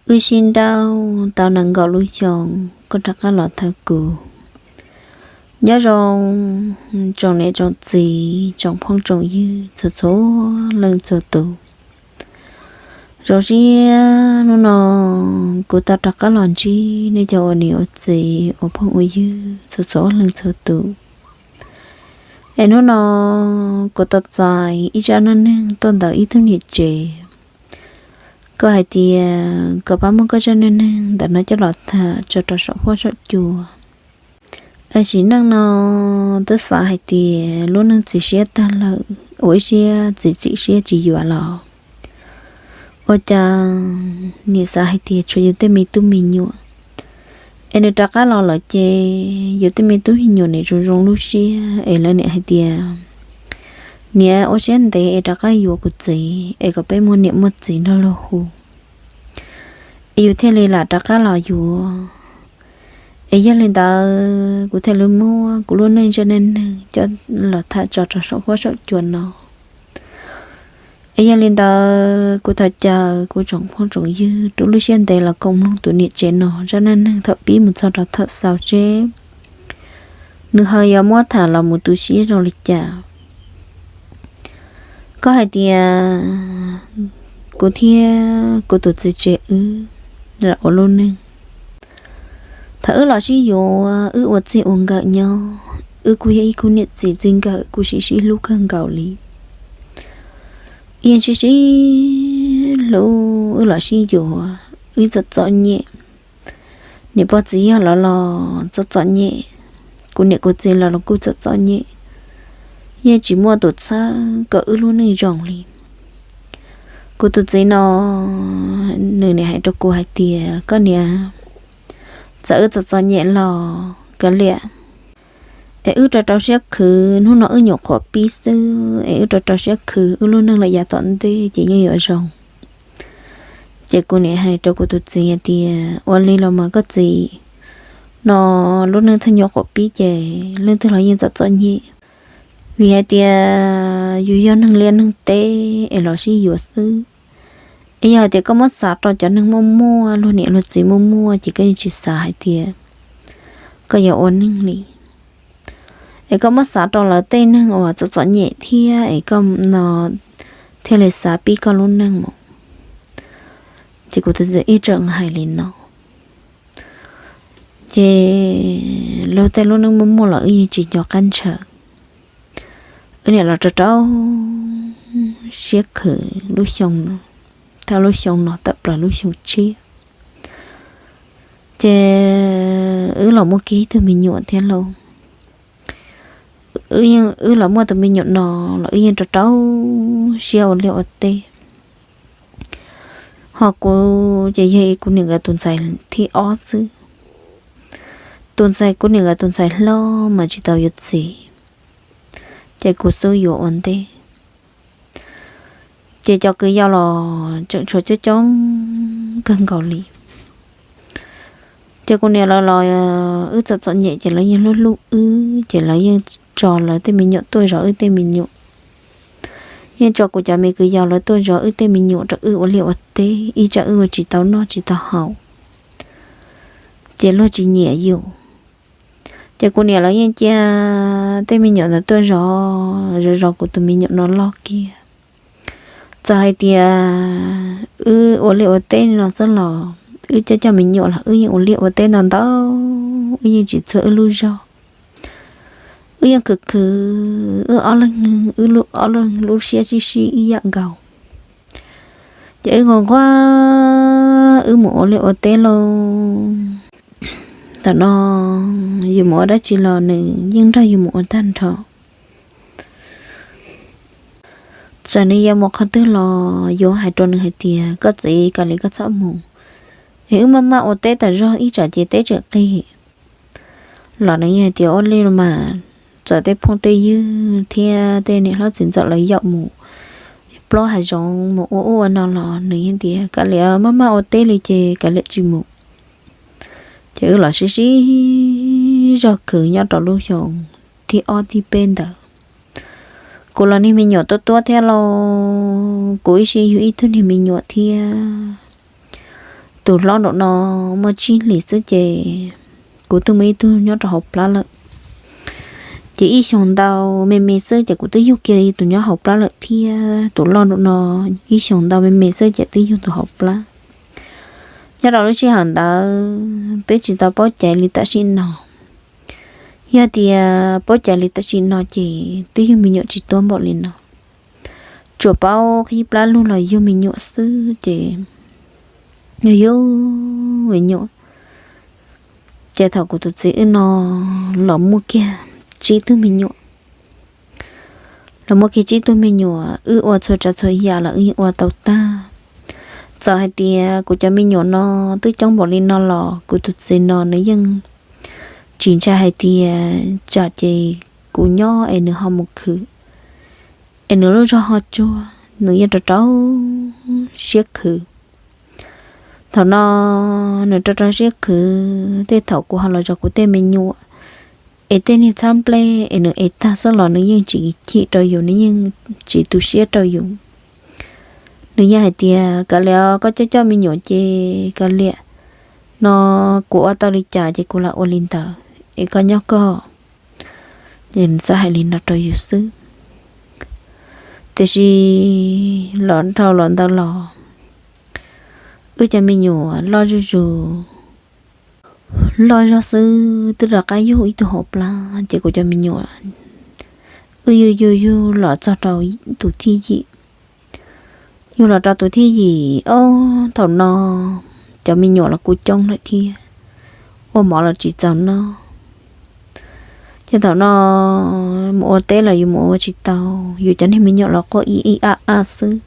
Wb sib nrauj tau nees nkaum lub xyoo, koj rov qab los thawj kuv. Nyob zoo tsoom niam tsoom txiv tsoom phooj tsoom ywg txhua txhua leej txhua tus. Zoo siab hnub no kuv tau rov qab los ntsib nej cov ua niam ua txiv ua phooj ua ywg txhua txhua leej txhua tus. Es hnub no kuv tau txais ib zaj neej neeg tuaj ntawm ib tug niam tsev. Koj hais tias koj pab muab koj zaj neej neeg ntawm no coj los tham tso rau saum huab saum cua. Sim neej no twb xav hais tias lub neej txias siab tag lawm, ua ib siab txias txim siab tsis yuav los ua cas nim xav hais tias tshuav yus tej me tub me nyuam, es nws rov qab los lawm ces yus tej me tub me nyuam nim zoo zoo lub siab es lawv nim hais tias niam ua siab ntev es rov qab yuav kuv txiv es kom peb muaj niam muaj txiv nrog luag hu. Es yus thiaj li lam rov qab los yuav. Es yog li ntawd kuv thiaj li muab kuv lub neej zaj neej neeg coj los tham tso rau saum huab saum cua no. Es yog li ntawd kuv thov caw kuv tsoom phooj tsoom ywg rub lub siab ntev los koom mloog tus niam tsev no zaj neej neeg thaum pib mus txog rau thaum xaus seb nws ho yuav muab tham los mus tu siab zoo li cas. Koj hais tias kuv thiab kuv tus txiv tsev wb ua lub neej. Thaum wb los sib yuav wb ua txij ua nkawm nyob, wb kuj yog ib khub niam txiv txij nkawm kuj sib sib hlub kawg nkaus li. Yeej sib sib hlub, wb los sib yuav wb txom txom nyem. Niam pog txiv yawg los los txom txom nyem, kuv niam kuv txiv los los kuj txom txom nyem, yeej tsis muaj tus txhawb kom wb lub neej zoo li. Kuv tus txiv no nws nim hais rau kuv hais tias koj niam, txawm wb txom txom nyem los kav liam, es wb rau rau siab khwv, hnub no wb nyuam qhuav pib xwb es wb rau rau siab khwv wb lub neej lawm yav tom ntej ces yeej yuav zoo. Ces kuv nim hais rau kuv tus txiv hais tias ua li los mas koj txiv, no lub neej thiaj nyuam qhuav pib ces leej twg los yeej txom txom nyem, vim hais tias yus yog neeg liaj neeg teb es los sib yuav xwb. Es yog hais tias koj muab xav rau cov neeg muaj muaj luag niam luag txiv muaj muaj ces koj yeej tsis xav hais tias koj yuav ua neeg li. Es koj muab xav rau lawv tej neeg uas txom txom nyem thiab es koj no thiaj li xav pib koj lub neej mus. Ces kuv tus txiv ib txwm hais li no, ces luag tej lub neej muaj muaj los wb yeej tsis nco qab ntshaw. Wb niam los rau rau siab khwv lub xyoo no, thaum lub xyoo no tawm plaws lub xyoo tshiab, ces wb los muaj kiag ib tug me nyuam thiab lauj. Wb los muaj tus me nyuam no los wb yeej rau rau siab ua liaj ua teb. Ho kuv ces yog kuv niam nkawd tus ntxhais thib ob xwb. Tus ntxhais, kuv niam nkawd tus ntxhais hlob mas tsis tau yuav txiv, ces kuv xub yuav ua ntej. Ces cov kwv yau los tseem tshuav coob coob kawg nkaus li. Ces kuv niam lawv los wb txom txom nyem ces lawv yeej hlub hlub wb ces lawv yeej tso lawv tej me nyuam tuaj zov wb tej me nyuam. Yeej tso kuv cov me kwv yau lawv tuaj zov wb tej me nyuam rau wb ua liaj ua teb, ib tsam wb ua tsis tau noj tsis tau haus ces luag tsis nyiam yus. Ces kuv niam lawv yeej cia tej me nyuam ntawd tuaj zov zov zov kuv tus me nyuam no loj kiag. Txawm hais tias wb ua liaj ua teb no txhob los, wb coj coj me nyuam los wb yeej ua liaj ua teb ntau ntau, wb yeej tsis txhua wb lub zog. Wb yeej khwv khwv wb ob leeg, wb ob leeg lub siab sib sib ib yam nkaus. Ces wb nquag nquag wb mus ua liaj ua teb lauj. Tam no yus mus ua dab tsi los nws yeej nrog yus mus ua tag nrho. Txawm nws yuav mus qhov twg los yuav hais rau nws hais tias koj txiv, koj li koj txhob mus, es wb maj maj ua teb tas zog ib tsam ces teb tseem qig. Los nws yeej hais tias ua li los mas, txawm tej phooj tej ywg thiab tej niam hlob txiv ntxawm lawv yaum mus plob hav zoov mus ua ub ua no los nws yeej tias kav liam, maj maj ua teb li ces kav liam tsis mus. Ces wb los sib sib zog khwv nyob rau lub xyoo thib ob thib peb ntawd. Kuv los niag me nyuam tuab tuab thiab lauj, kuv ib sij yug ib tug niag me nyuam thiab. Tus hlob nraum no muaj tsib hlis xwb ces kuv twb muaj ib tug nyob rau hauv plab lawm. Ces ib xyoos ntau me me xwb ces kuv twb yug kiag tus nyob hauv plab lawm thiab. Tus loj nraum no ib xyoos ntau me me xwb ces twb yug tus hauv plab. Nyob rau lub sij hawm ntawd peb tsis tau paub caiv li tam sim no. Yog tias paub caiv li tam sim no ces twb yug me nyuam tsis tuab npaum li no. Tsuas paub qhib plab lug los yug me nyuam xwb ces yug yug me nyuam. Ces thaum kuv tus txiv wb no los muaj kiag tsib tug me nyuam. Los muaj kiag tsib tug me nyuam, wb ua txhua tsav txhua yam los wb yeej ua tau tag. Txawm hais tias kuv cov me nyuam no twb coob npaum li no los kuv tus txiv no nws yeej tsis ntshai hais tias tsam ces kuv nyob es nws ho mus khwv, es nws lub zog ho tsuag, nws yeej rau rau siab khwv. Thaum no nws rau rau siab khwv, tej thaum kuv ho los zov kuv tej me nyuam, es tej niag txhab nplej es nws ev tag xwb los nws yeej tsis chim rau yus, nws yeej tsis tu siab rau yus. Nws yeej hais tias, Kav liam, koj coj coj me nyuam ces kav liam, no kuv ua tau li cas ces kuv lam ua li ntawd es koj nyob koj. Ces nws txawm hais li no rau yus xwb. Tiam sis los dhau los ntawd los wb cov me nyuam loj zuj zus, loj zog xwb twb rov qab yug ib tug hauv plab ces kuv cov me nyuam wb yug yug yug los txog rau tus thib yim. Yug los rau tus thib yim, ob thaum no cov me nyuam los kuj coob lawm thiab, ua mov los tsis txaus noj. Ces thaum no mus ua teb los yus mus ua tsis tau, yus cov niag me nyuam los quaj ib ib ab ab xwb.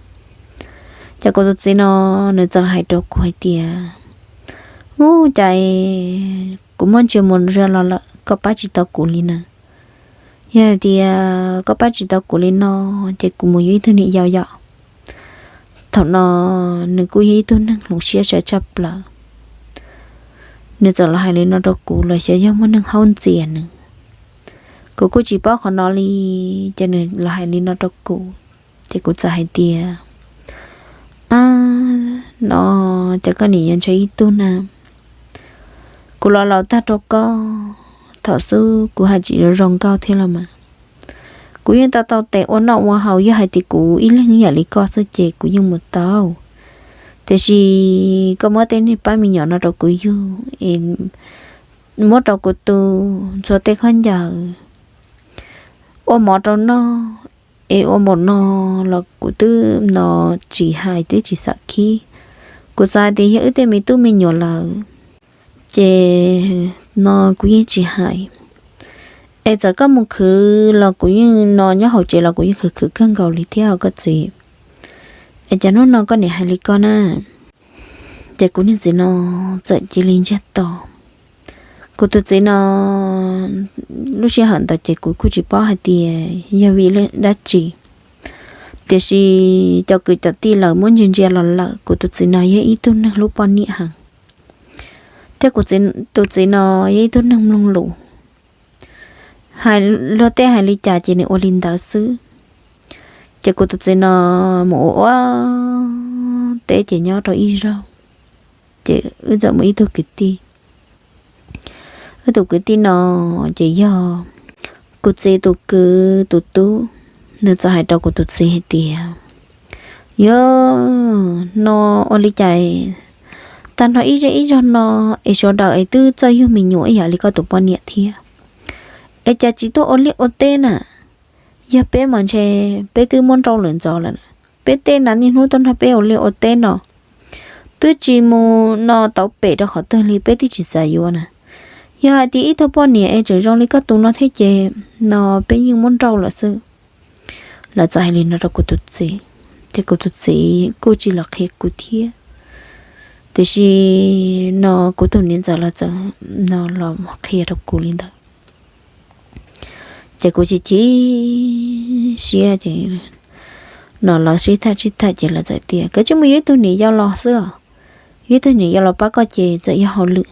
Ces kuv tus txiv no nws txawm hais rau kuv hais tias, Ub, cas kuv muab ntsia mus ntsia los lawm koj pab tsis tau kuv li na. Yog hais tias koj pab tsis tau kuv li no ces kuv mus yuav ib tug niam yau yom. Thaum no nws kuj yog ib tug neeg hloov siab sai tshaj plaws. Nws txawm los hais li no rau kuv los xyov yog muaj neeg haub ntxias nws. Kuv kuj tsis paub qhov no li, ces nws los hais li no rau kuv, ces kuv txawm hais tias, Ab, no ces koj niam yuav ntshe ib tug na. Kuv los laus tag rau koj, thaum xub kuv hais tsis zoo nkauj thiab los mas kuv yeej tau tau tes ua noj ua haus, yog hais tias kuv ib leeg yam li koj xwb ces kuv yeej mus tau. Tiam sis koj muab tej niag pab me nyuam no rau kuv yug es muab rau kuv tu ntxhua tej khaub ncaws, ua mov rau noj, es ua npaum no los kuv twb no tsis hais twb tsis xam khib. Kuv xav hais tias yog wb tej me tub me nyuam lawm ces no kuv yeej tsis hais. Es txawm koj mus khwv los kuv yeej no nyob hauv tsev los kuv yeej khwv khwv kawg nkaus li thiab os koj txiv. Es cas hnub no koj niam hais li koj na? Ces kuv niag txiv no txawm cia li ntsiag to. Kuv tus txiv no lub sij hawm ntawd ces kuv kuj tsis paub hais tias yog vim dab tsi, tiam sis cov kwv cov tij lawv muab ntsia ntsia los lawm kuv tus txiv no yog ib tug neeg hlub poj niam heev, thiab kuv tus txiv no yog ib tug neeg mloog lus, hais luag tej hais li cas ces nws ua li ntawd xwb. Ces kuv tus txiv no mus ua ua teb ces nyob rau ib zaug, ces wb txawm muaj ib tug kwv tij. Wb tus kwv tij no ces yog kuv txiv tus kwv tus tub. Nws txawm hais rau kuv tus txiv hais tias, Yog no ua li cas tag nrho ib zej ib zog no es sawv daws es twb txawj yug me nyuam ib yam li koj tus poj niam thiab, es cas tsis tuaj ua liaj ua teb na? Yog peb mas ntshe peb twb muab nrauj lawm ntxov lawm. Peb tej nas niaj hnub tuaj nrog peb ua liaj ua teb no twb tsis mus no tau pem rau qhov twg li, peb twb tsis xav yuav na. Yog hais tias ib tug poj niam es tseem zoo li koj tus no thiab ces no peb yeej muab nrauj lawm xwb. Lawv txawm hais li no rau kuv tus txiv, ces kuv tus txiv kuj tsis los qhia kuv thiab. Tiam sis no kuv tus niam ntxawm los txawm no los qhia rau kuv li ntawd. Ces kuv chim chim siab ces no los sib tham sib tham ces lawv txawm tias, Koj tsis mus yuav ib tug niam yau los xwb os. Yuav ib tug niam yau los pab koj ces txawm yog hauj lwm.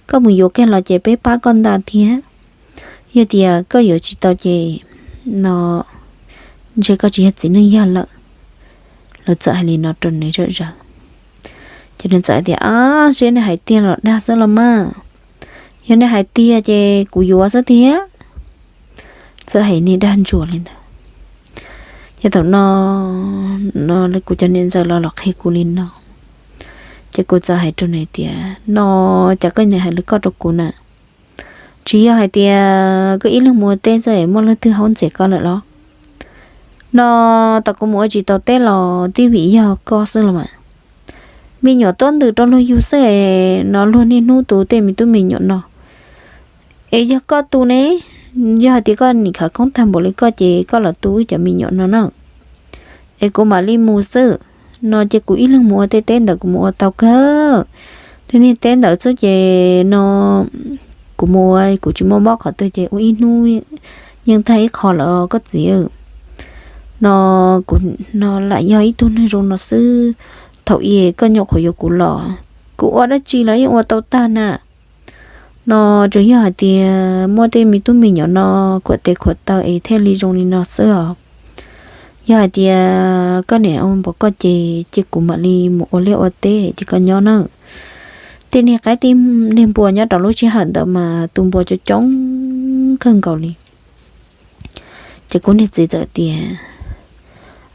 Koj mus yuav kiag los ces peb pab koj ntag thiab. Yog tias koj yuav tsis tau ces no ntshe koj tsis yog txiv neej yog lawm. Lawv txawm hais li no rau nws zom zaws. Nws txawm tias, Ab, seb nej hais tiag los dag xwb los mas. Yog nej hais tiag ces kuv yuav xwb tiag. Txawm hais niag dag ntsuas li ntawd. Ces thaum no, no kuv cov niam ntxawm los los qhia kuv li no, ces kuv txawm hais rau nws tias, No, cas koj niaj hais li koj rau kuv na? Tsis yog hais tias koj ib leeg mus ua teb xwb es muaj leej twg haub ntxias koj lawm los? No, tau kuv mus ua tsis tau teb los twb vim yog koj xwb los mas. Me nyuam tuaj ntws rau luag yug xwb es no luag niaj hnub tu tej me tub me nyuam no. Es yog koj tu ne, yog hais tias koj nim khav khoob tag npaum li koj ces koj los tu wb cov me nyuam no na. Es kuv mam li mus xwb. No ces kuv ib leeg mus ua tej teb ntawd kuv mus ua tau kawg. Tej niag teb ntawd xwb ces no kuv mus ua kuv tsis muaj mob qhov twg ces ua ib hnub yeej tag ib qho lawm koj txiv. No kuv no lam yog ib tug neeg zoo no xwb. Thaum i koj nyuam qhuav yuav kuv los, kuv ua dab tsi los yeej ua tau tag na. No tsuas yog hais tias muaj tej me tub me nyuam no khuam tes khuam taw es thiaj li zoo li no xwb os. Yog hais tias koj niam ua npaum koj ces ces kuv mam li mus ua liaj ua teb ces koj nyob na. Tej niag qaib tej niag npua nyob rau lub sij hawm ntawd mas tus npua coob coob kawg nkaus li. Ces kuv niag txiv txawm tias,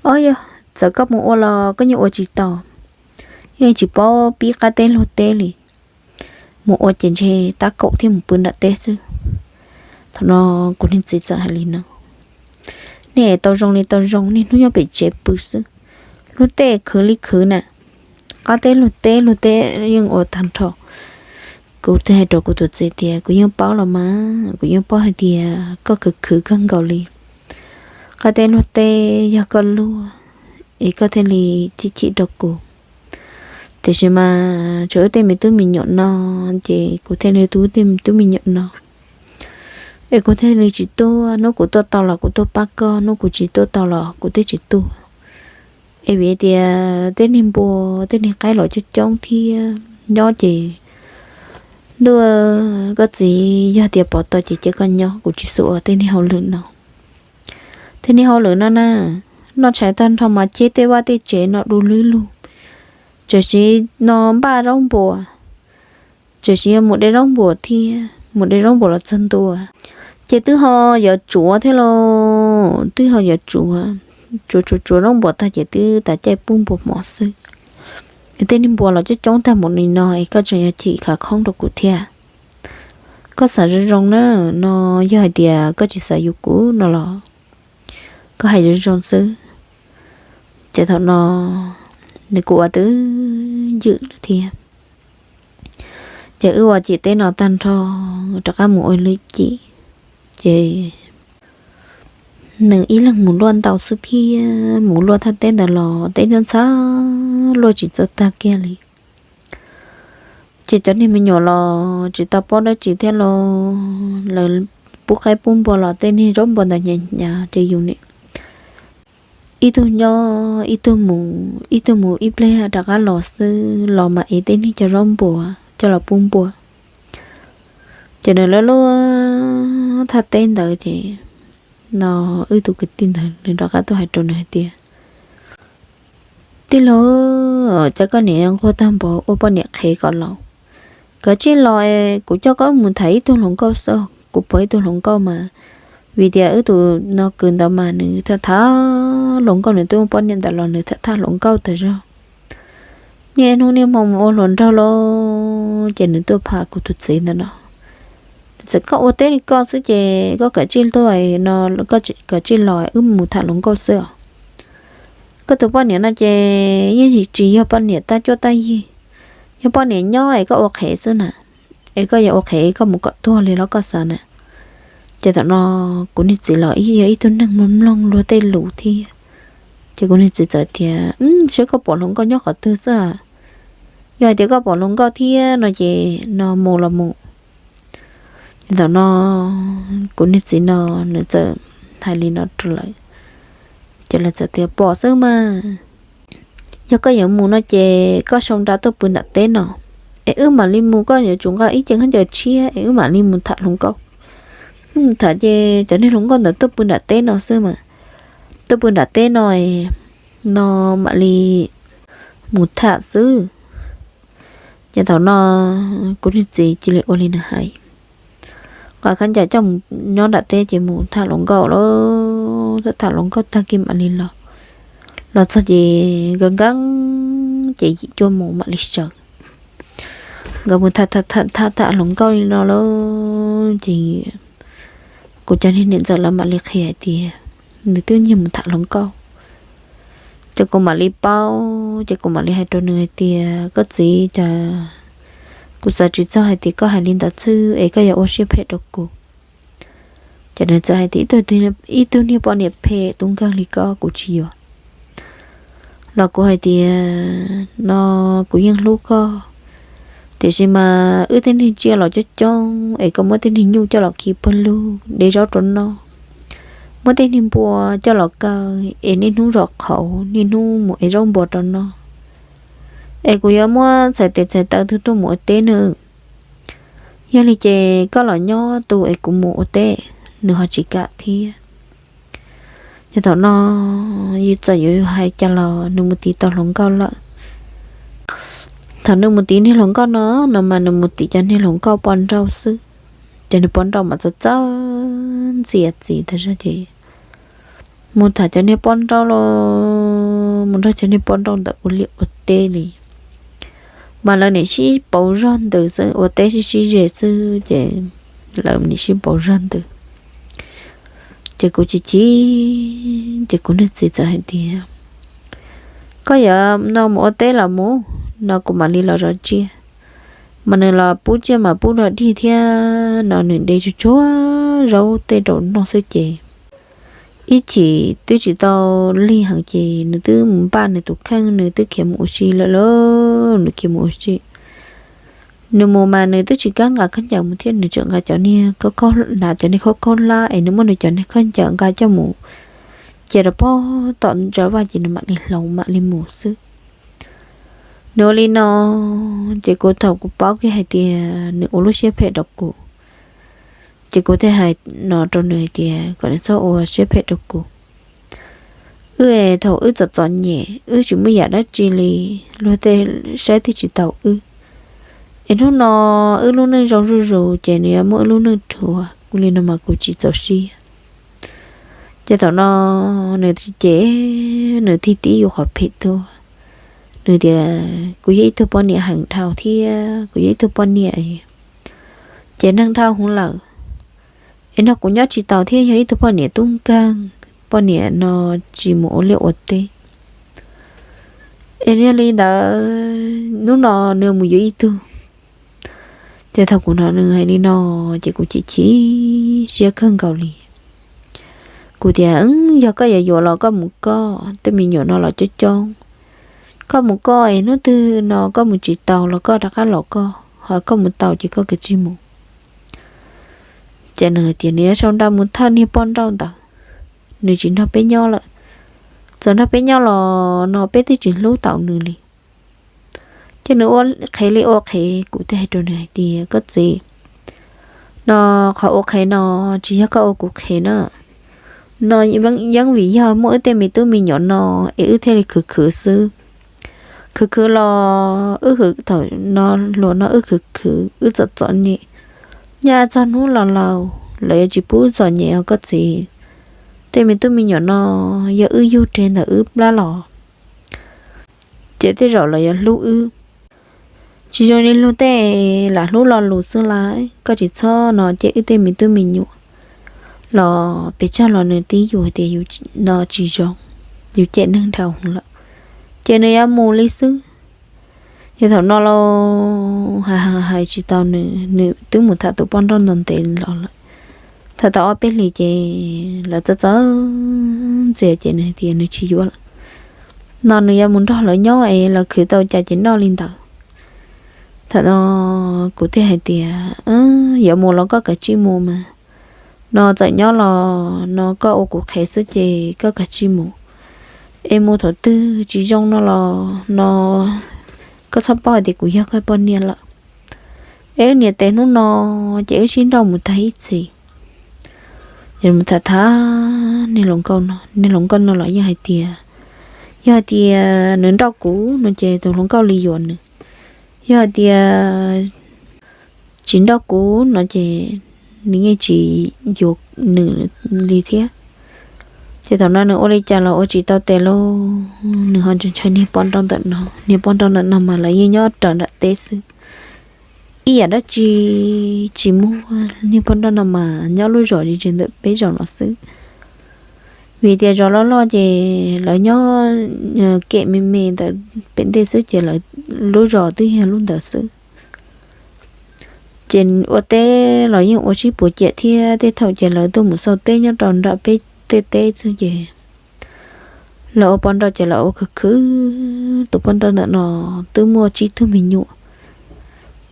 Ob, yog txawm koj mus ua los koj yeej ua tsis tau, yeej tsis paub pib qab teb luag teb li. Mus ua ces ntshe tab kaum thiab mus pw nram teb xwb. Thaum no kuv niag txiv txawm hais li no, Nej tau zoo li tau zoo, niaj hnub nyob pem tsev pw xwb, luag tej khwv li khwv na, qab teb luag teb luag teb yeej ua tag nrho. Kuv thiaj hais rau kuv tus txiv tias, Kuv yeej paub los mas, kuv yeej paub hais tias koj khwv khwv kawg nkaus li. Qab teb luag teb yog koj luag es koj thiaj li chim chim rau kuv. Tiam sis mas tsuas wb tej me tub me nyuam no, ces kuv thiaj li tu wb tej me tub me nyuam no. Es kuv thiaj li tsis tuaj, hnub kuv tuaj tau los kuv tuaj pab koj, hnub kuv tsis tuaj tau los kuv twb tsis tuaj. Es vim tias tej niag npua tej niag qaib los coob coob thiab nyob ces ntuj, koj txiv, yog tias pov tau ces cia koj nyob, kuv tsis xav ua tej niag hauj lwm no. Tej niag hauj lwm no na, noj tshais tag nrho mas ceb tej vaj tej tsev no du lug lug, txawm sis no npaj zaub npua, txawm sis yog mus de zaub npua thiab mus de zaub npua los txog ntua, ces twb ho yuav tsuav thiab los, twb ho yuav tsuav, tsuav tsuav tsuav zaub npua tag ces twb tas caij pub npua hmo xwb. Es tej niag npua los coob coob tag npaum li no es koj tseem yuav chim khav khoob rau kuv thiab. Koj xav zoo zoo na, no yog hais tias koj tsis xav yuav kuv no los koj hais zoo zoo xwb. Ces thaum no nws kuj ua twb ywm lawm thiab. Ces wb ua cim teb no tag nrho, rov qab mus ua lwm cim, ces nws ib leeg mus luaj ntau xwb thiab, mus luaj thaj teb ntawd los teb ntxhab ntxhab luaj tsis txawj tag kiag li. Ces cov niag me nyuam los tsis tau paub dab tsi thiab los lawv pub qaib pub npua los tej niag zaub npua ntawd hnyav hnyav ces yus nim ib tug nyob ib tug mus, ib tug mus ib pliag rov qab los xwb, los mas ev tej niag cov zaub npua coj los pub npua. Ces nws lawv luaj thaj teb ntawd ces no wb tus kwv tij ntawd nws rov qab tuaj hais rau nws hais tias, Tij laug, cas koj niam nquag tag npaum ua poj niam qhev kom los? Koj cia li los es kuv coj koj mus tham ib tug hluas nkauj xwb, kuv pom ib tug hluas nkauj mas, vim tias wb tus no kwv ntawd mas nws tham tham hluas nkauj, nws twb muaj poj niam ntawd los nws tham tham hluas nkauj tas zog. Niaj hnub niaj hmo mus ua hluas nraug lawm, ces nws tuaj pham kuv tus txiv ntawd no. Txawm koj ua teb li koj xwb ces koj kov tsij tuaj no, koj kov tsij los wb mus tham hluas nkauj xwb os. Koj tus poj niam no ces yeej tsis yog poj niam tab cuab tab yig, yog poj niam nyob es koj ua qhev xwb na, es koj yuav ua qhev koj mus kom tuag li los koj xav na. Ces thaum no kuv niag txiv los yog ib tug neeg mloog mloog luag tej lus thiab, ces kuv niag txiv txawm tias, Seb koj pom hluas nkauj nyob qhov twg xwb, yog hais tias koj pom hluas nkauj thiab no ces no mus los mus. Ces thaum no kuv niag txiv no nws txawm hais li no rau lawv, ces lawv txawm tias, Pom xwb mas, yog koj yuav mus no ces koj sau nra tuaj pw nram teb no, es wb mam li mus, koj yuav tsum nqa ib cev khaub ncaws tshiab es wb mam li mus tham hluas nkauj. Wb mus tham ces cov niag hluas nkauj ntawd tuaj pw nram teb no xwb mas, tuaj pw nram teb no, no mam li mus tham xwb. Ces thaum no kuv niag txiv cia li ua li nws hais, nqa khaub ncaws coj mus nyob nram teb ces mus tham hluas nkauj lawm. Tham hluas nkauj tag kis mam li los. Los txog ces nkawd nkees ces yim cuaj moos mam li sawv. Nkawd mus tham tham tham tham hluas nkauj li no lawm ces kuv cov niag niam ntxawm lawv mam li qhia hais tias nws twb nyiag mus tham hluas nkauj. Ces kuv mam li paub ces kuv mam li hais rau nws hais tias, koj txiv, cas kuv xav tsis txog hais tias koj hais li ntawd xwb es koj yuav ua siab phem rau kuv. Ces nws txawm hais tias, ib tug niag poj niam phem tub nkeeg li koj kuv tsis yuav. Los kuv hais tias, no kuv yeej hlub koj, tiam sis mas wb tej niag tsiaj los coob coob es koj muab tej niag nyuj coj los khi pawg lug de zaub rau noj, muab tej niag npua coj los kaw es niaj hnub zom qhauv niaj hnub mus ev zaub npua rau noj, es kuv yuav muab txhais tes txhais taw tuaj mus ua teb nawb. Yog li ces koj los nyob tu es kuv mus ua teb. Nws ho tsis kam thiab. Ces thaum no yus txawm yuav hais cas los nws mus tiv tau hluas nkauj lawm. Thaum nws mus tiv niag hluas nkauj no, no mas nws mus tiv cov niag hluas nkauj poj nrauj xwb. Ces niag poj nrauj mas txawj txawj ntxias txiv tas zog ces mus tham cov niag poj nrauj los mus nrog cov niag poj nrauj ntawd ua liaj ua teb li. Mas lawv nim sib pauv zog ntws xwb, ua teb sib sib ze xwb ces lawv nim sib pauv zog ntws. Ces kuv chim chim, ces kuv niag txiv txawm hais tias, koj yuav no mus ua teb los mus, no kuv mam li los zov tsiaj. Mas nws los pub tsiaj mas pub dog dig thiab no, nws de tsuag tsuag zaub tej rau noj xwb ces ib chim twb tsis tau lig heev ces nws twb mus npaj nws tus kheej, nws twb khiav mus ua si lawm lauj, nws khiav mus ua si. Nws mus mas nws twb tsis kam nqa khaub ncaws mus thiab, nws tseem nqa cov niag, hnav cov niag khaub khaub hlab es nws muab nws cov niag khaub ncaws nqa coj mus cia rau pog tom ntsa vaj ces nws mam li hloov mam li mus xwb. Nws ua li no, ces kuv thaum kuv paub kiag hais tias nws ua lub siab phem rau kuv, ces kuv thiaj hais no rau nws hais tias kom nws txhob ua siab phem rau kuv. Wb es thaum wb txom txom nyem wb tsis muaj yam dab tsi li, luag tej saib twb tsis taus wb. Es hnub no wb lub neej zoo zuj zus ces nws yuav muab wb lub neej rhuav, kuv li no mas kuv tsis txaus siab. Ces thaum no nws cem, nws thiaj tib yus qhov phem tuaj. Nws tias kuv yog ib tug poj niam heev dhau thiab kuv yog ib tug poj niam ces neeg dhau hwv lawm, es no kuv nyob tsis taus thiab yog ib tug poj niam tub nkeeg, poj niam no tsis mus ua liaj ua teb. Es yog li ntawd hnub no nws mus yuav ib tug. Ces thaum kuv hnov nws hais li no, ces kuv chim chim siab kawg nkaus li. Kuv tias, yog koj yuav yuav los koj mus koj, tej me nyuam no los coob coob. Koj mus koj es hnub twg no koj mus tsis taus los koj rov qab los koj, ho koj mus taus ces koj kav tsij mus. Ces nws hais tias nws yuav sau nra mus thawj niag poj nrauj ntawd, nws tsis nrog peb nyob lawm. Txawm nrog peb nyob los no peb twb tsis hlub taus nws li. Ces nws ua qhev li ua qhev, kuv thiaj hais rau nws hais tias, koj txiv, no qhov ua qhev no tsis yog koj ua kuv qhev na. No yeeb vim yog muaj wb tej me tub me nyuam no es wb thiaj li khwv khwv xwb. Khwv khwv los wb khwv thaum no, hluas no wb khwv khwv wb txom txom nyem, nyob txog hnub los laus lawv yuav tsis pub wb txom nyem os koj txiv. Tej me tub me nyuam no yog wb yug rhe ntawm wb plab los ces tej zaum lawv yuav hlub wb. Tsis zoo li luag tej lam hlub lo lus xwb lawm, koj tsis txhob no cem wb tej me tub me nyuam. Los pes tsawg los nws twb yus hais tias yus no tsis zoo, yus cem neeg dhau hwv lawm, ces nws yuav mus li xwb. Ces thaum no los hais hais tsis tau nws, nws twb mus tham tus poj nrauj ntawd ntev los lawm. Tham tau ob peb hlis ces lawv txawm txawm ntxias ces nws tias nws tsis yuav lawm, no nws yuav mus nrog lawv nyob es lawv khwv tau cas ces noj li ntawd. Thaum no kuv thiaj hais tias, yuav mus los koj kav tsij mus mas, no txawm nyob los no koj ua kuv qhev xwb ces koj kav tsij mus. Es mus thaum twg tsis zoo no los no koj txhob paub hais tias kuv yog koj poj niam lawm. Es wb niam tes hnub no ces wb sib nrauj mus tag ib txhis. Ces mus tham tham niag hluas nkauj no, niag hluas nkauj no los yeej hais tias yog hais tias nws nrauj kuv no ces tus hluas nkauj li yuav nws. Yog hais tias tsis nrauj kuv no ces nws yeej tsis yuav nws li thiab. Ces thaum no nws ua li cas los ua tsis tau tes lauj, nws ho ntshaw ntshaw niag poj nrauj ntawm no. Niag poj nrauj ntawm no mas lawv yeej nyob raws nram teb xwb, ib yam dab tsi tsis muaj. Niag poj nrauj no mas nyob lub zos li ntawm peb zos no xwb, vim tias zos loj loj ces lawv nyob kem me me ntawm pem ntej xwb ces lawv lub zos twb yog lub ntawd xwb. Ces ua teb los yeej ua sib puas ciam thiab, tej thaum ces lawv tuaj mus xauj teb nyob rau nram peb tej teb xwb ces lawv ua poj nrauj ces lawv ua khwv khwv. Tus poj nrauj ntawm no twb muaj tsib tug me nyuam,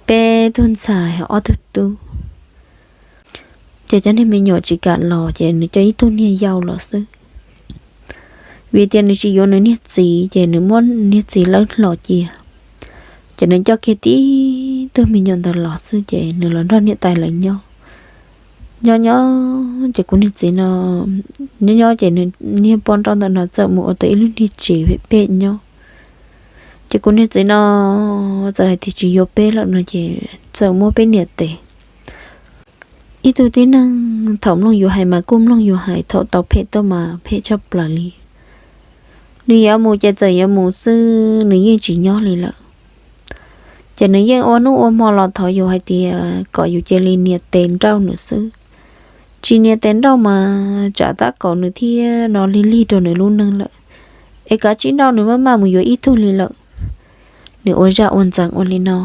peb tug ntxhais ob tug tub. Ces cov niag me nyuam tsis kam los ces nws coj ib tug niag yau los xwb, vim tias nws tsis yuav nws niag txiv ces nws muab niag txiv lawv hlo cia. Ces nws coj kiag tib tug me nyuam ntawd los xwb ces nws los nrog niam tais lawv nyob. Nyob nyob ces kuv niag txiv no, nyob nyob ces niag poj nrauj ntawm no txawm mus ua tau ib lub niag tsev phem phem nyob. Ces kuv niag txiv no txawm hais tias tsis yuav peb lawm no ces txawm muab peb niam tes. Ib tug tib neeg thaum mloog yus hais mas kuj mloog yus hais, thaum tau phem tuaj mas phem tshaj plaws li. Nws yuav mus ces txawm yuav mus xwb, nws yeej tsis nyob li lawm. Ces nws yeej ua hnub ua hmo los thov yus hais tias kom yus cia li nias tes nrauj nws xwb. Tsis nias tes nrauj mas tsam tab kaum nws thiab no lig lig rau nws lub neej lawm, es kav tsij nrauj nws maj maj mus yuav ib tug li lawm. Nws ua zaj ua ntxeev ua li no,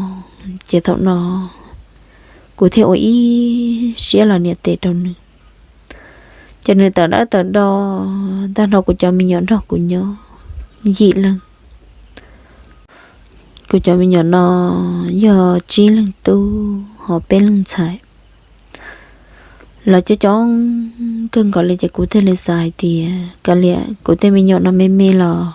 ces thaum no kuv thiaj ua ib siab los nias tes rau nws. Ces nws tawm dawb tawm do, tag nrho kuv cov me nyuam nrog kuv nyob yim leej. Kuv cov me nyuam no yog tsib leeg tub ho peb leeg ntxhais. Lawv coob coob kawg nkaus li ces kuv thiaj li xav hais tias kav liam kuv tej me nyuam no me me los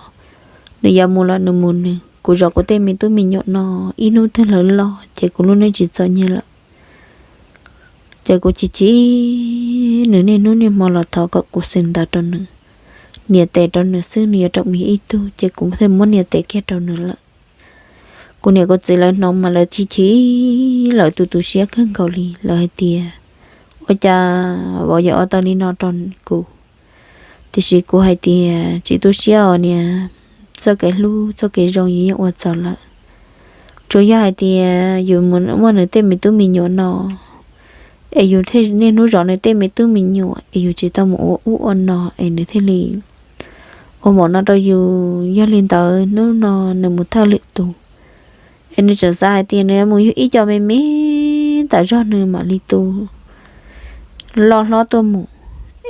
nws yuav mus los nws mus nws, kuv zov kuv tej me tub me nyuam no ib hnub twg lawv loj ces kuv lub neej tsis txom nyem lawm. Ces kuv chim chim nws niaj hnub niaj hmo los thov kom kuv xwb ntawd rau nws, nias tes rau nws xwb, nws yuav rau mus yog ib tug ces kuv thiaj muab nias tes kiag rau nws lawm. Kuv niam kuv txiv lawv hnov mas lawv chim chim, lawv tu tu siab kawg nkaus li, lawv hais tias ua cas vauv yuav ua tau li no rau kuv. Tiam sis kuv hais tias tsis tu siab os niam, txoj kev hlub txoj kev zoo yus yeej ua txaus lawm. Tsuas yog hais tias yus mus muaj nws tej me tub me nyuam no es yus thiaj niaj hnub zov nws tej me tub me nyuam es yus tsis tau mus ua ub ua no es nws thiaj li ua npaum no rau yus. Yog li ntawd hnub no nws mus thawj lwm tus es nws tseem xav hais tias nws mus yug ib co me me tas zog nws mam li tu loj hlob tuaj mus,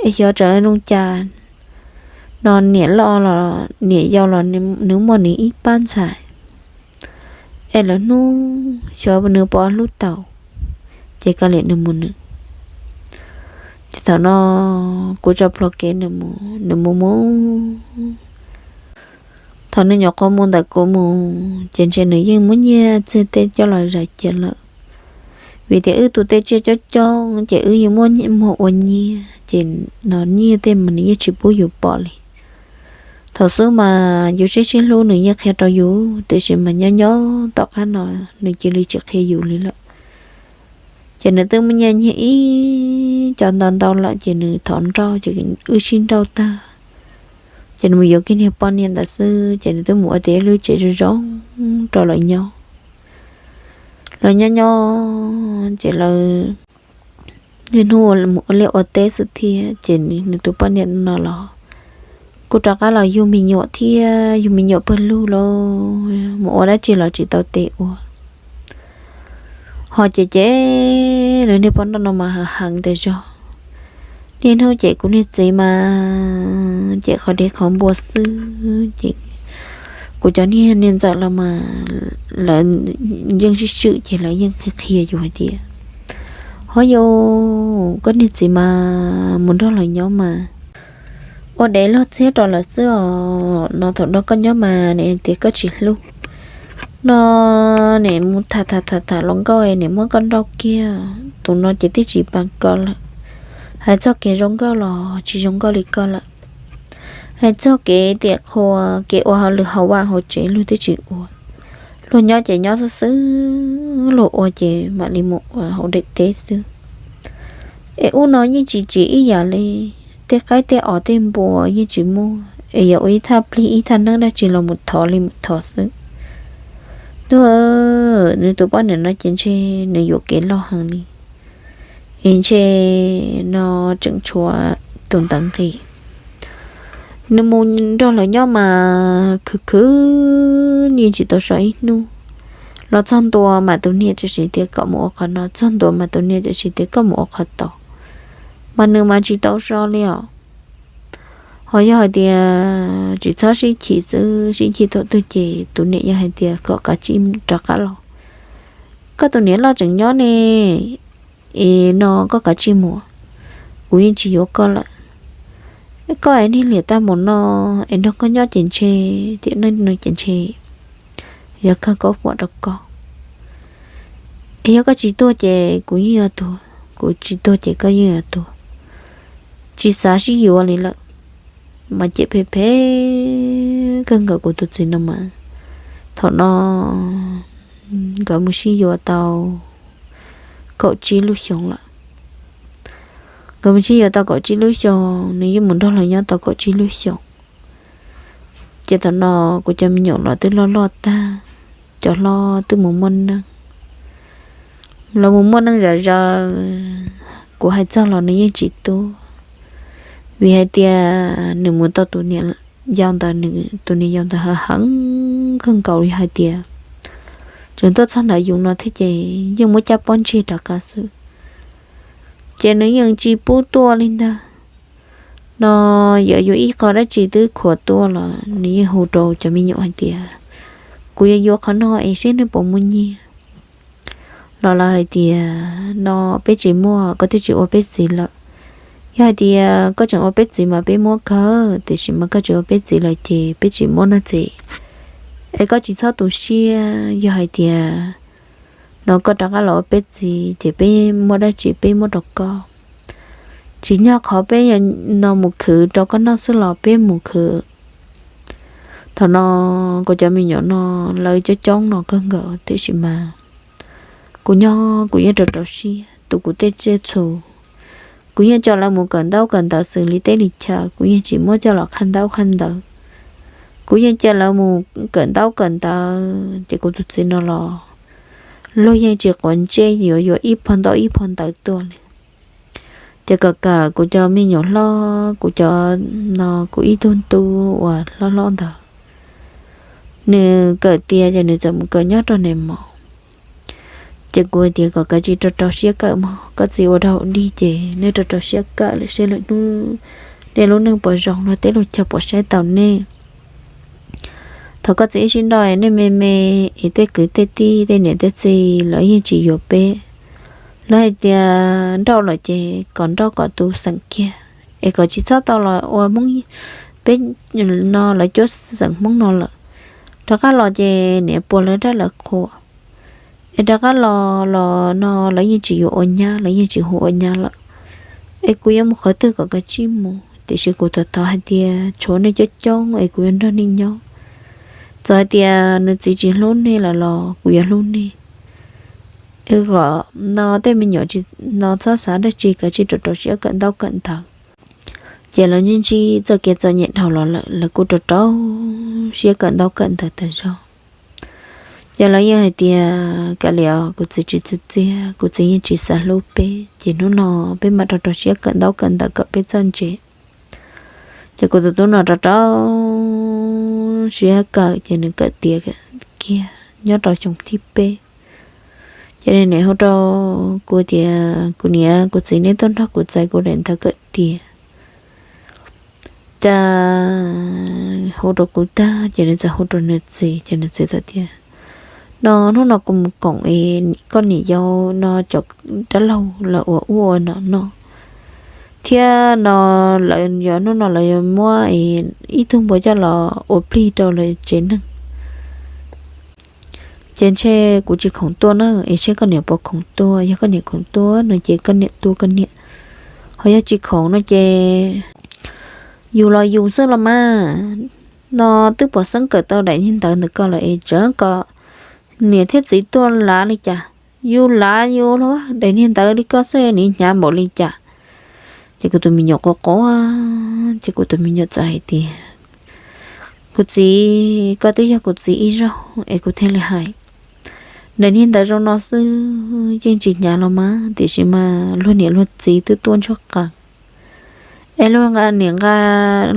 es xyov tseem zoo cas no niam loj los niam yau los nws muaj nws ib pab ntxhais, es lawv hnub xyov nws puas hlub tau, ces kav liam nws mus nws. Ces thaum no kuv tso plhuav kev nws mus, nws mus mus. Thaum nws nyuam qhuav mus ntawm kuv mus ces ntshe nws yeej muab nyiaj txiag tej coj los zais cia lawm. Vim tias wb tu tej tsiaj coob coob ces wb yeej muaj muag ua nyiaj, ces no nyiaj tej mas nws yeej tsis pub yus pom li. Thaum xub mas yus sib sib hlub nws yeej qhia rau yus, tiam sis mas nyob nyob tom qab no nws cia li tsis qhia yus li lawm. Ces nws twb muaj nyiaj nyiag ib co ntau ntau lawm ces nws thov nrauj ces wb sib nrauj tag, ces nws mus yuav kiag niag poj niam ntawd xwb ces nws twb mus ua tiav ib lub tsev zoo zoo rau lawv nyob. Lawv nyob nyob ces lawv niaj hnub mus ua liaj ua teb xwb thiab ces nws tus poj niam no los kuj rov qab los yug me nyuam thiab, yug me nyuam pawg lug los mus ua dab tsi los tsis tau tes ua. Ho ces ces nws niag poj nrauj no mas heev heev tas zog. Niaj hnub ces kuv niag txiv mas ces qhov dev qhov npua xwb ces kuv cov niag niam ntxawm los mas lawv yeej sib swm ces lawv yeej qhia yus hais tias, ho yus, koj niag txiv mas mus nrog lawv nyob mas ua dev log txhiab rau lawv xwb os no, thaum nrog koj nyob mas nws tias koj tsis hlub no, nws mus tham tham tham tham hluas nkauj nws muab koj nrauj kiag, tus no ces twb tsis pab koj lawm. Hais txog kev zoo nkauj los tsis zoo nkauj li koj lawm. Hais txog kev tiam qhua kev ua hauj lwm hauv vaj hauv tsev luag twb tsis ua. Luag nyob ces nyob xwb xwb, luag ua ces mam li mus ua hauv daim teb xwb. Es ub no yeej tsis tsim ib yam li, tej qaib tej os tej npua yeej tsis muaj, es yog ua ib thaj plig ib thaj neeb dab tsi los mus thov li mus thov xwb. Nws, nws tus poj niam no ces ntshe nws yuam kev loj heev li, es ntshe no tseem tshuav tus ntawv nqi. Nws mus nrog lawv nyob mas khwv khwv yeej tsis tau so ib hnub. Los txog ntua mas tus niam tam sim tias kom mus ua qhov no, txog ntua mas tus niam tam sim tias koj mus ua qhov tod, mas nws mas tsis tau so li os. Ho yog hais tias tsis txhob sib chim xwb, sib chim thaum twg ces tus niam yog hais tias kom kav tsij rov qab los. Koj tus niam loj tseem nyob ne, es no koj kav tsij mus, kuv yeej tsis yuav koj lawm. Koj es niag liam tag mus no, es nrog koj nyob ces ntshe, tiam neej no ces ntshe yog kawg kaub pom rau koj. Es yog koj tsis tuag ces kuv yeej yuav tuag, kuv tsis tuag ces koj yeej yuav tuag, tsis xav sib yuav li lawm. Mas cem phem phem kawg nkaus kuv tus txiv no mas. Thaum no nkawd mus sib yuav tau kaum tsib lub xyoos lawm. Nkawd mus sib yuav tau kaum tsib lub xyoos, nws yeej mus nrog lawv nyob tau kaum tsib lub xyoos. Ces thaum no kuv cov me nyuam los twb loj loj tag, cov hlob twb mus muaj neej, lawv mus muaj neej zom zaws. Kuv hais txog los nws yeej tsis tuaj, vim hais tias nws mus tau tus niam yau ntawd, nws tus niam yau ntawd heev kawg nkaus li hais tias tseem tuaj txog nram yus no thiab ces yeej muab caj pob ntseg rov qab xwb. Ces nws yeej tsis pub tuaj li ntag. No yuav yuav ib qho dab tsi twb khuav tuaj los nws yeej hu rau cov me nyuam hais tias, kuv yuav yuav qhov no es seb nej puas muaj nyiaj. Los lawv hais tias, no peb tsis muaj, koj twb tsis ua peb txiv lawm. Yog hais tias koj tseem ua peb txiv mas peb muab kawg, tiam sis mas koj tsis ua peb txiv lawm ces peb tsis muab no txiv. Es koj tsis txhob tu siab, yog hais tias no koj rov qab los ua peb txiv ces peb muab dab tsi peb muab rau koj. Tsis nyog qhov peb no mus khwv rau koj noj xwb los peb mus khwv. Thaum no kuv cov me nyuam no lawv coob coob no kawg nkaus tiam sis mas kuv nyob kuv yeej rau rau siab tu kuv tej tsiaj txhu. Kuv yeej coj lawv mus kawm ntaub kawm ntawv xws li teb li chaw, kuv yeej tsis muab coj los qhab ntaub qhab ntawv. Kuv yeej coj lawv mus kawm ntaub kawm ntawv ces kuv tus txiv no los luag yeej tsis quav ntsej yuav yuav ib phau ntaub ib phau ntawv tuaj li. Ces kawm kawm kuv cov me nyuam hlob, kuv cov no kuv ib tug tub uas hlob hlob ntawd, nws kawm tiav ces nws txawm mus kawm nyob rau Nes Mos. Ces kuv hais tias kom kav tsij rau rau siab kawm mog, koj txiv ua rau dig ces nej rau rau siab kawm lawm seb lwm hnub nej lub neej puas zoo luag teb luag chaw puas saib tau nej. Thaum koj txiv ib sib nrauj nej me me es tej kwv tej tij tej niam tej txiv lawv yeej tsis yuav peb. Lawv hais tias nrauj lawm ces kom nrauj kom tu xeem kiag, es kom tsis txhob tau los ua Hmoob, peb no lawv cuab xeem Hmoob no lawm. Rov qab los ces niam puas lawv dab lawv qhuas. Es rov qab los los no lawv yeej tsis yuav ua nyab, lawv yeej tsis hu ua nyab lawm. Es kuv yuav mus qhov twg kom kav tsij mus, tiam sis kuv thov thov hais tias tshuav nej coob coob es kuv yuav nrog nej nyob. Txawm hais tias nws txiv tsis hlub nej lawm los kuv yuav hlub nej. Es kom no tej me nyuam tsis no txhob xav dab tsi, kav tsij rau rau siab kawm ntaub kawm ntawv. Ces lawv ntsib ntsib txoj kev txom nyem dhau los lawm, lawv kuj rau rau siab kawm ntaub kawm ntawv tas zog. Ces lawv yeej hais tias kav liam, kuv txiv tsis txwv txiaj, kuv txiv yeej tsis xav hlub peb, ces hnub no peb mam rau rau siab kawm ntaub kawm ntawv kom peb txawj ntse. Ces kuv tus tub no rau rau siab kawm ces nws kawm tiav kiag nyob rau xyoo thib peb. Ces nws niam hu rau kuv tias, kuv niam kuv txiv, neb tuaj nrog kuv txais kuv daim ntawv kawm tiav. Ces hu rau kuv tag ces nws txawm hu rau nws txiv, ces nws txiv txawm tias, no hnub no kuv mus koom es koj niam yau no cov dab laug lawv ua ub ua no no, thiab no lawv yuav hnub no lawv yuav muab ib tug npua coj los ua plig rau lawv tsev neeg. Ces ntshe kuv tsis khoom tuaj na, es seb koj niam puas khoom tuaj, yog koj niam khoom tuaj no ces koj niam tuaj koj niam, ho yog tsis khoom no ces yus los yus xwb los mas. No twb puas xeeb kawm tau daim ntawv ntawm koj lawm es tseem kom niam thiab txiv tuaj lav li cas? Yus lav yus los daim niag ntawd li koj xwb nws hnyav npaum li cas? Ces kuv tus me nyuam quaj quaj, ces kuv tus me nyuam txawm hais tias, kuv txiv, koj twb yog kuv txiv ib zaug es kuv thiaj li hais. Daim niag ntawd zoo no xwb yeej tsis hnyav los mas, tiam sis mas luag niam luag txiv twb tuaj ntsuag qees, es luag nqa niam nqa,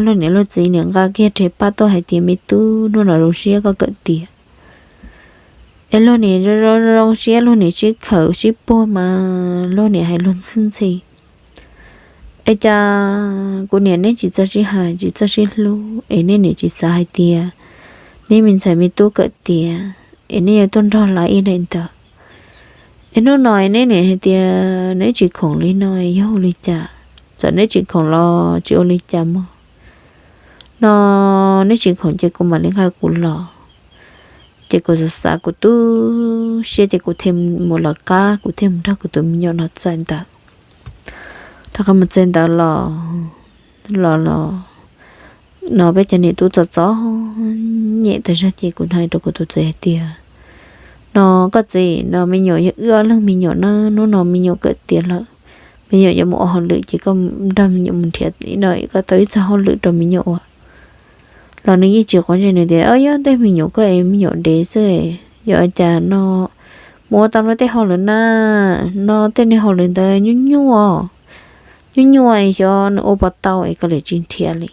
luag niam luag txiv niam nqa kiag rhe paj tuaj hais tias, me tub, hnub no zoo siab koj kawm tiav, es luag niam zoo zoo siab, luag niam sib khawm sib puag mas luag niam hais luag ntxhi ntxhi. Es cas kuv niam neb tsis txawj sib hais tsis txawj sib hlub es neb niam tsis xav hais tias neb me ntxhais me tub kawm tiav es neb yuav tuaj nrog lav ib daim ntawd. Es hnub no es neb niam hais tias neb tsis khoom li no yog ua li cas? Txawm neb tsis khoom los tsis ua li cas mog. No neb tsis khoom ces kuv mam li nqa kuv los. Ces kuv xav xav kuv tu siab ces kuv thiaj mus lawv qab, kuv thiaj mus nrog kuv tus me nyuam no txais ntawv. Rov qab mus txais ntawv los, los los no peb cov niam tub txom txom nyem tas zog ces kuv hais rau kuv tus txiv hais tias, no koj txiv, no me nyuam yog wb ob leeg me nyuam na, hnub no me nyuam kawm tiav lawm, me nyuam yuav mus ua hauj lwm ces koj nrog me nyuam mus nrhiav no koj tau ib txoj hauj lwm rau me nyuam ua. Los nws yeej tsis quav ntsej, nws tias, yog tej me nyuam koj es me nyuam dev xwb, yog ua cas no mus ua tau luag tej hauj lwm na, no tej niag hauj lwm ntawd nyuaj nyuaj, nyuaj nyuaj xyov nws ua puas tau es koj li tsis nrhiav li.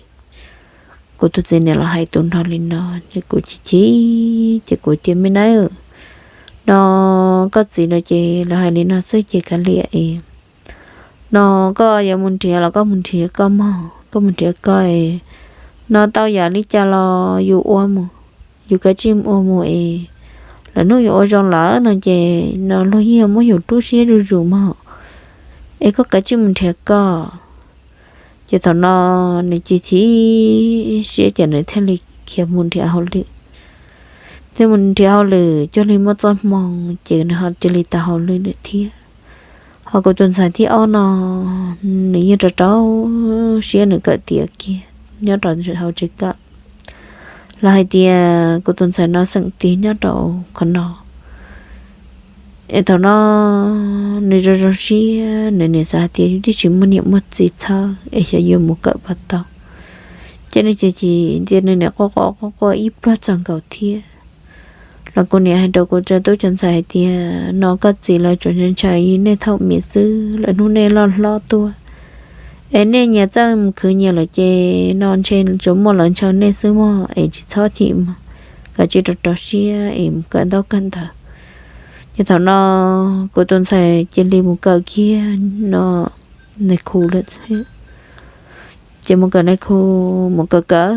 Kuv tus txiv niam los hais tus nrog li no ces kuv chim chim ces kuv tias, me na, no koj txiv lawv ces lawv hais li no xwb ces kav liam es, no koj yuav mus nrhiav los koj mus nrhiav koj mog, koj mus nrhiav koj es, no tau yam li cas los yus ua mus, yus kav tsij ua mus es, lwm hnub yus ua zoo lawm no ces no luag yeej muab yus rub siab zuj zus mog, es koj kav tsij mus nrhiav koj. Ces thaum no nws chim chim siab ces nws thiaj li khiav mus nrhiav hauj lwm. Thiaj mus nrhiav hauj lwm cuag li muaj txoj hmoo ces nws ho cia li tau hauj lwm lawm thiab. Ho kuv tus ntxhais thib ob no, nws yeej rau rau siab nws kawm tiav kiag nyob rau hauv tsev kawm. Lawv hais tias kuv tus ntxhais no xeem tiag nyob rau qhov no. Es thaum no nws zoo zoo siab, nws niam xav hais tias yus twb tsis muaj niam muaj txiv txhawb es xyov yuav mus kawm puas tau. Ces nws ces ces nws niam quaj quaj quaj quaj ib pluag txog nkaus thiab. Los kuv niam hais rau kuv cov tub cov ntxhais hais tias, no koj txiv lawv tsuas ntshaw ntshaw nej thaum miv xwb, lwm hnub nej loj hlob tuaj es nej nyias txawj mus khwv nyias lawm ces no ntshe tsuas muaj lawv ntshaw nej xwb mog, es tsis txhob chim mog, kav tsij rau rau siab es mus kawm ntaub kawm ntawv. Ces thaum no kuv tus ntxhais cia li mus kawm kiag no, nais khu lawm. Ces mus kawm nais khu, mus kawm kawm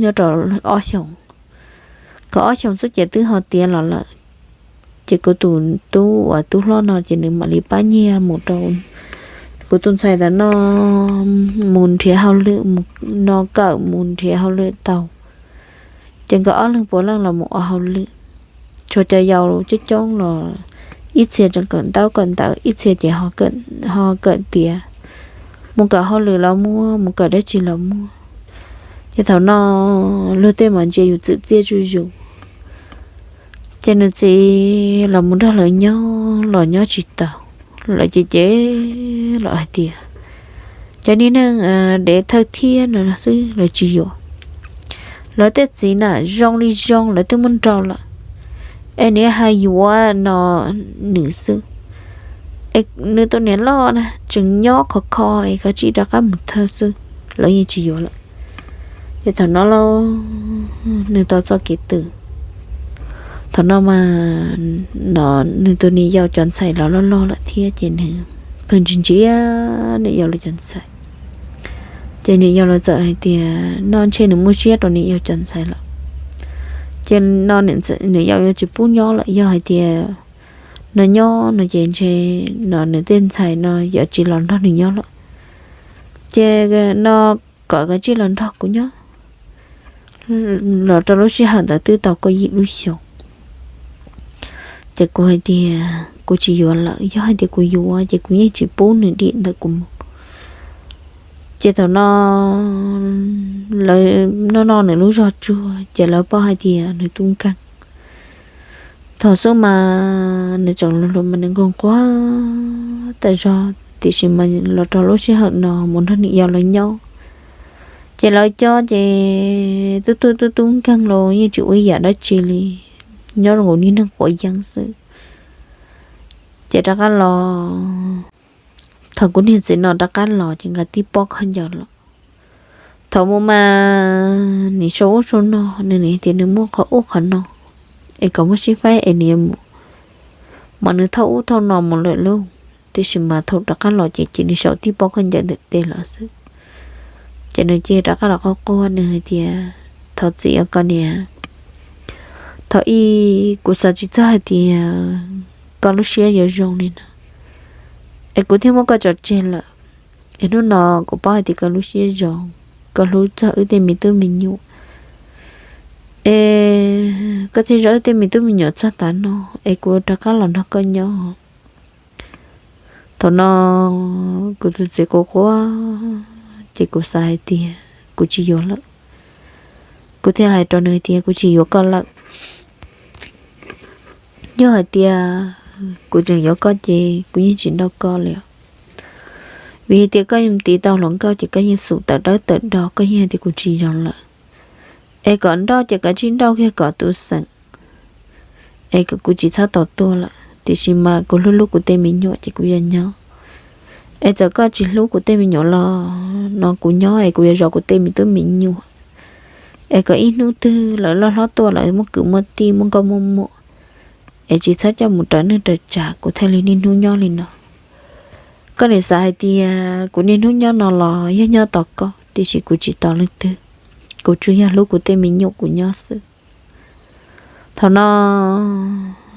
nyob rau ob xyoos, kawm ob xyoos xwb ces twb ho tiav los lawm. Ces kuv tus tub uas tub hlob no ces nws mam li pab nyiag mus rau, kuv tus ntxhais ntawm no mus nrhiav hauj lwm, no kawm mus nrhiav hauj lwm tau. Ces nkawd ob leeg puav leej los mus ua hauj lwm, tshuav cov yau coob coob los ib txhia tseem kawm ntaub kawm ntawv, ib txhia ces ho kawm tiav, mus kawm hauj lwm los muaj, mus kawm dab tsi los muaj. Ces thaum no luag tej mam ntsia yus txwm txiaj zuj zus. Ces nws txiv los mus nrog lawv nyob los nyob tsis tau, lawv cem cem los hais tias, cov niag neeg dev thawj thiab no xwb lawv tsis yuav. Lawv tej txiv na zoo li zoo lawv twb muab nrauj lawm, es nws hais yuav no nws xwb. Es nws tus niam loj na tseem nyob khov kho es kav tsij rov qab mus thawj xwb, lawv yeej tsis yuav lawm. Ces thaum no los nws tau txoj kev twg, thaum no mas no nws tus niam yau cov ntxhais los loj loj lawm thiab ces nws pheej ntsia ntsia niam yau lawv cov ntxhais. Ces niam yau lawv txawm hais tias no ntshe nws muaj siab rau niam yau cov ntxhais lawm, ces no niam yau yuav tsis pub nyob lawm, yog hais tias no nyob no ces ntshe no nws tej ntxhais no yuav tsis los nrog nws nyob lawm. Ces no kom kav tsij los nrog kuv nyob. Los rau lub sij hawm ntawd twb tau kaum yim lub xyoos. Ces kuv hais tias kuv tsis yuav lawm, yog hais tias kuv yuav ces kuv yeej tsis pub nws dim ntawm kuv mus. Ces thaum no lawv noj noj nws lub zog tsuag ces lawv paub hais tias nws tub nkeeg. Thaum xub mas nws tseem hluas hluas mas nws nquag nquag tas zog, tiam sis mas los rau lub sij hawm no mus nrog niam yau lawv nyob, ces lawv coj ces tub tub tub tub nkeeg los yeej tsis ua ib yam dab tsi li, nyob zoo nkaus niag neeg quav yeeb xwb. Ces rov qab los, thaum kuv niag txiv no rov qab los ces nqa tib pob khaub ncaws los. Thaum mus mas nws sau ub sau no, nws tias nws muaj qhov ub qhov no, es kom muab sib faib es nws yuav mus, mas nws thauj ub thauj no mus lawm lauj. Tiam sis mas thaum rov qab los ces cia nws sau tib pob khaub ncaws ntawm tes los xwb. Ces nws cia rov qab los quaj quaj, nws hais tias, Thov txim os koj niam, thaum ub kuv xav tsis txog hais tias koj lub siab yuav zoo li no, es kuv thiaj muab koj tso tseg lawm. Es hnub no kuv paub hais tias koj lub siab zoo, koj hlub txog wb tej me tub me nyuam, es koj thiaj zov wb tej me tub me nyuam txog tav no, es kuv rov qab los nrog koj nyob. Thaum no kuv tus txiv quaj quaj, ces kuv xav hais tias kuv tsis yuav lawm. Kuv thiaj hais rau nws tias kuv tsis yuav koj lawm. Yog hais tias kuv tseem yuav koj ces kuv yeej tsis nrauj koj li os. Vim hais tias koj yeej tiv tau hluas nkauj ces koj yeej xum tawm dawb tawm do, koj yeej hais tias kuv tsis zoo lawm. Es kom nrauj ces kav tsij nrauj kiag kom tu xeem, es kom kuv tsis txhob tau tuag lawm. Tiam sis mas kuv hlub hlub kuv tej me nyuam ces kuv yuav nyob. Es txawm koj tsis hlub kuv tej me nyuam los no kuv nyob es kuv yuav zov kuv tej me tub me nyuam, es kom ib hnub twg lawv loj hlob tuaj lawv muaj kwv muaj tij muaj nkauj muaj muam, es tsis txhob coj mus raws neej raws tsav, kuv thiaj li niaj hnub nyob li no. Koj niam xav hais tias kuv niaj hnub nyob no los yog nyob tos koj, tiam sis kuv tsis tos leej twg, kuv tsuas yog hlub kuv tej me nyuam kuv nyob xwb. Thaum no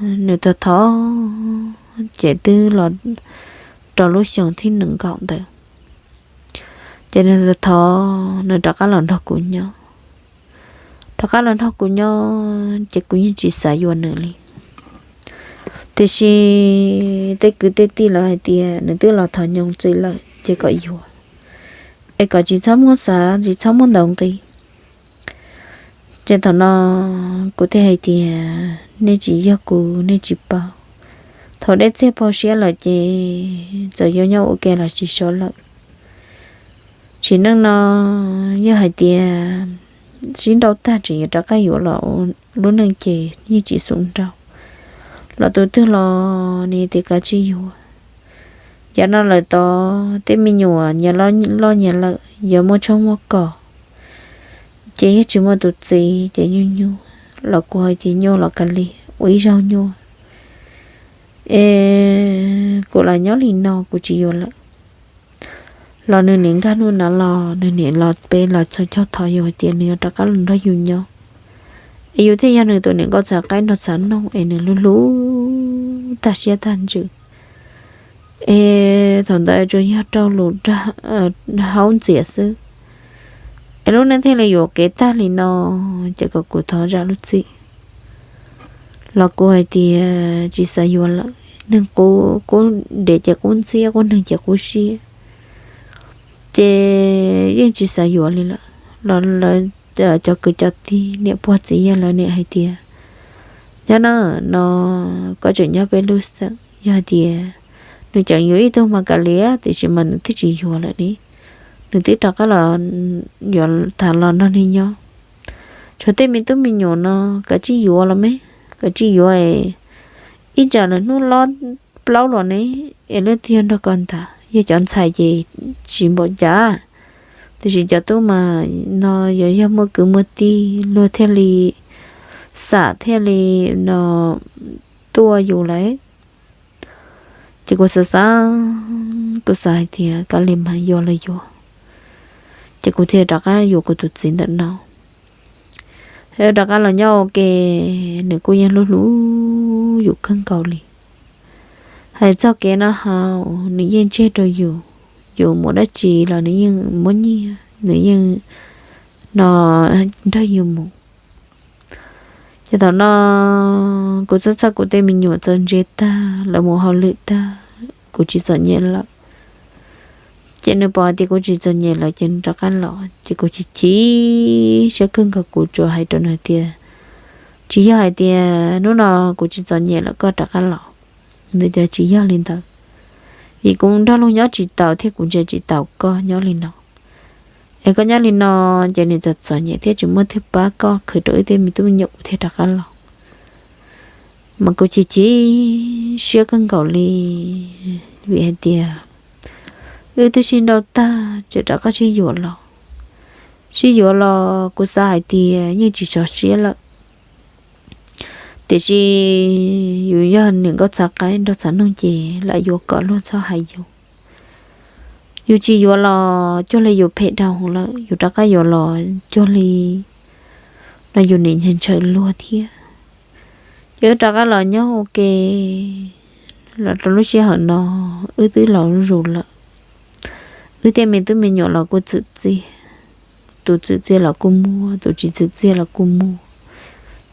nws thov thov, ces twb los rau lub xyoo thib nees nkaum ntawd, ces nws thov thov nws rov qab los nrog kuv nyob. Rov qab los nrog kuv nyob ces kuv yeej tsis xav yuav nws li. Tiam sis tej kwv tej tij lawv hais tias nws twb los thov nyob txij lawm ces kom yuav, es kom tsis txhob muab xav tsis txhob muab ntaus nqi. Ces thaum no kuv thiaj hais tias nej tsis yog kuv nej tsis paub. Thaum dej txiag paug siab lawm ces txawm yuav nyob ua ke los tsis so lawm. Sim neej no yog hais tias sib nrauj tag tseem yuav rov qab yuav los lub neej ces yeej tsis xum nrauj. Los tus twg los nws tias kav tsij yuav. Yav no lawm tod tej me nyuam nyias loj nyias lawm yuav muaj tshoob muaj kos, ces yog tsis muaj tus txiv ces nyuaj nyuaj, los kuv hais tias nyuaj los kav liam ua ib zaug nyuaj. Es kuv lam nyob li no kuv tsis yuav lawm. Los nws niam nkag hnub na los nws niam los pe los txog caug thov yus hais tias nws yuav rov qab los nrog yus nyob, es yus thiaj yog nws tus niam nkauj txhav qaib nrog txhav noog es nws hlub hlub tag siab tag ntsws. Es thaum ntawd tsuas yog raug lus haub ntxias xwb, es lub neej thiaj li yuam kev tag li no, ces kom kuv thov zam lub txim. Los kuv hais tias tsis xav yuav lawm, neeg qub dev ces qub ntxhiab, qub neeg ces qub siab, ces yeej tsis xav yuav li lawm. Los lawv cov kwv cov tij niam pog txiv yawg lawv niam hais tias, nyob no, no koj tseem nyob peb lub xeem, yog hais tias nws tseem yuav ib tug mas kav liam, tiam sis mas nws twb tsis yuav lawm ne, nws twb rov qab los yuav tham los nrog neeg nyob. Tshuav tej me tub me nyuam no kav tsij yuav los me, kav tsij yuav es ib tsam lawv hnub lob plaub los ne, es leej twg yog nrog koj ntag. Yog cov ntxhais ces tsis npaum cas, tiam sis cov tub mas no yuav yog muaj kwv muaj tij luag thiaj li xam thiaj li no tuaj yus lawm. Ces kuv xav xav, kuv xav hais tias kav liam mas yuav los yuav, ces kuv thiaj rov qab yuav kuv tus txiv ntawm no. Rov qab los nyob ua ke, nws kuj yeej hlub hlub yus kawg nkaus li. Hais txog kev noj haus nws yeej tseg rau yus, yus mus dab tsi los nws yeej muab nyiaj, nws yeej no nrog yus mus. Ces thaum no kuv txhawj txhawj kuv tej me nyuam txawm ntse tag, lawv mus hauj lwm tag, kuv tsis txom nyem lawm. Ces nws pom hais tias kuv tsis txom nyem lawm ces nws rov qab los, ces kuv chim chim siab kawg nkaus, kuv tsuas hais rau nws tias, Tsis yog hais tias hnub no kuv tsis txom nyem lawm koj rov qab los. Nws tias tsis yog li ntawd, vim kuv nrog luag nyob tsis taus thiab kuv ntsia tsis taus koj nyob li no. Es koj nyob li no ces niam txom txom nyem thiab tsis muaj twg pab koj khwv rau wb tej me tub me nyuam kuv thiaj rov qab los. Mas kuv chim chim siab kawg nkaus li, vim hais tias wb twb sib nrauj tag tseem rov qab sib yuav los. Sib yuav los kuv xav hais tias yeej tsis sov siab lawm, tiam sis yus yog niam nkauj txhav qaib nraug txhav noog ces lam yuav kom luag txhob hais yus. Yus tsis yuav los cuag li yus phem dhau lawm, yus rov qab yuav los cuag li no yus nim ntshaw luag thiab. Ces wb rov qab los nyob ua ke los rau lub sij hawm no wb twb laus zuj zus lawm. Wb tej me tub me nyuam los kuj txwm txiaj, tus txwm txiaj los kuj muaj, tus tsis txwm txiaj los kuj muaj.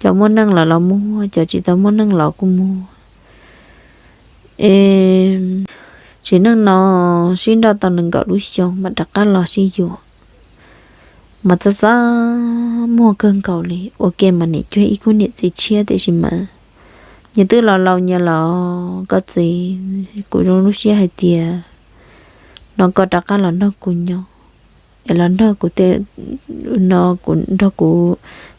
Cov muaj neej los los muaj, cov tsis tau muaj neej los kuj muaj. Es tsim neej no sib nrauj tau nees nkaum lub xyoo mam rov qab los sib yuav, mas txaj txaj muag kawg nkaus li. Ua ke mas nim cuag ib khub niam txiv tshiab tiam sis mas nyias twb los laus nyias los koj txiv, kuv zoo lub siab hais tias no koj rov qab los nrog kuv nyob, es los nrog kuv tej, no kuv nrog kuv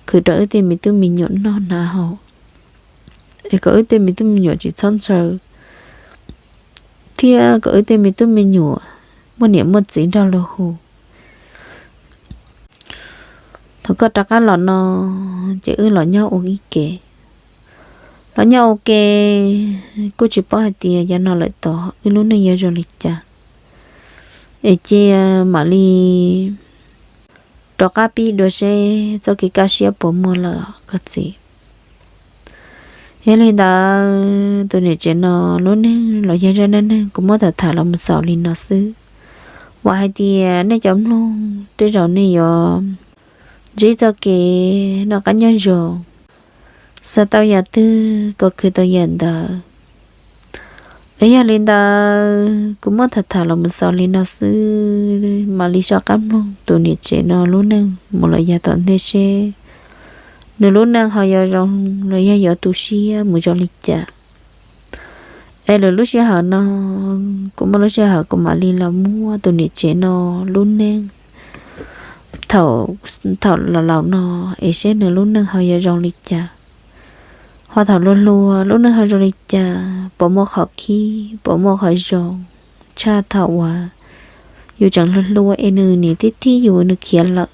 khwv rau wb tej me tub me nyuam noj hnav haus, es kom wb tej me tub me nyuam tsis txhob ntshaw, thiab kom wb tej me tub me nyuam muaj niam muaj txiv nrog luag hu. Thaum koj rov qab los no ces wb los nyob ua ib ke. Los nyob ua ke kuj tsis paub hais tias yav no lawm tod wb lub neej yuav zoo li cas, es cia mam li rov qab pib dua seb txoj kev kaj siab puas muaj lawm koj txiv. Yog li ntawd tus niam tsev no lub neej los yog zaj neej neeg kuv muab tham tham los mus xaus li no xwb. Vam hais tias nej cov mloog tej zaum nej yuav ntsib txoj kev noj qab nyob zoo, xav tau yam twg kom khwv tau yam ntawd. Es yog li ntawd kuv muab tham tham los mus xaus li no xwb, mam li soj qab mloog tus niam tsev no lub neej mus lawm yav tom ntej seb nws lub neej ho yuav zoo los yog yuav tu siab mus zoo li cas. Es lwm lub sij hawm no, kuv muaj lub sij hawm kuv mam li los muab tus niam tsev no lub neej thaum, thaum laus laus no, es seb nws lub neej ho yuav zoo li cas. Ho thaum hluas hluas lub neej ho zoo li cas, puas muaj qhov khib, puas muaj qhov zoo tshaj thaum uas yus tseem hluas hluas es nws nim tib thib yus nws khiav lawm,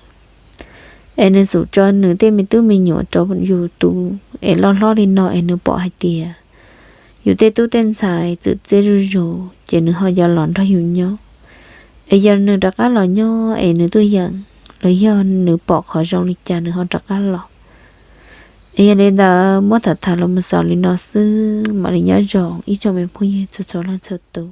es nws xub tso nws tej me tub me nyuam rau yus tu, es loj hlob li no es nws pom hais tias yus tej tub tej ntxhais txwm txiaj zuj zus ces nws ho yuav los nrog yus nyob. Es yog nws rov qab los nyob es nws tuaj yeem los yog nws pom qhov zoo li cas nws ho rov qab los. Es yog li ntawd muab tham tham los mus xaus li no xwb, mam li nyob zoo ib tsoom me phooj ywg txhua txhua leej txhua tus.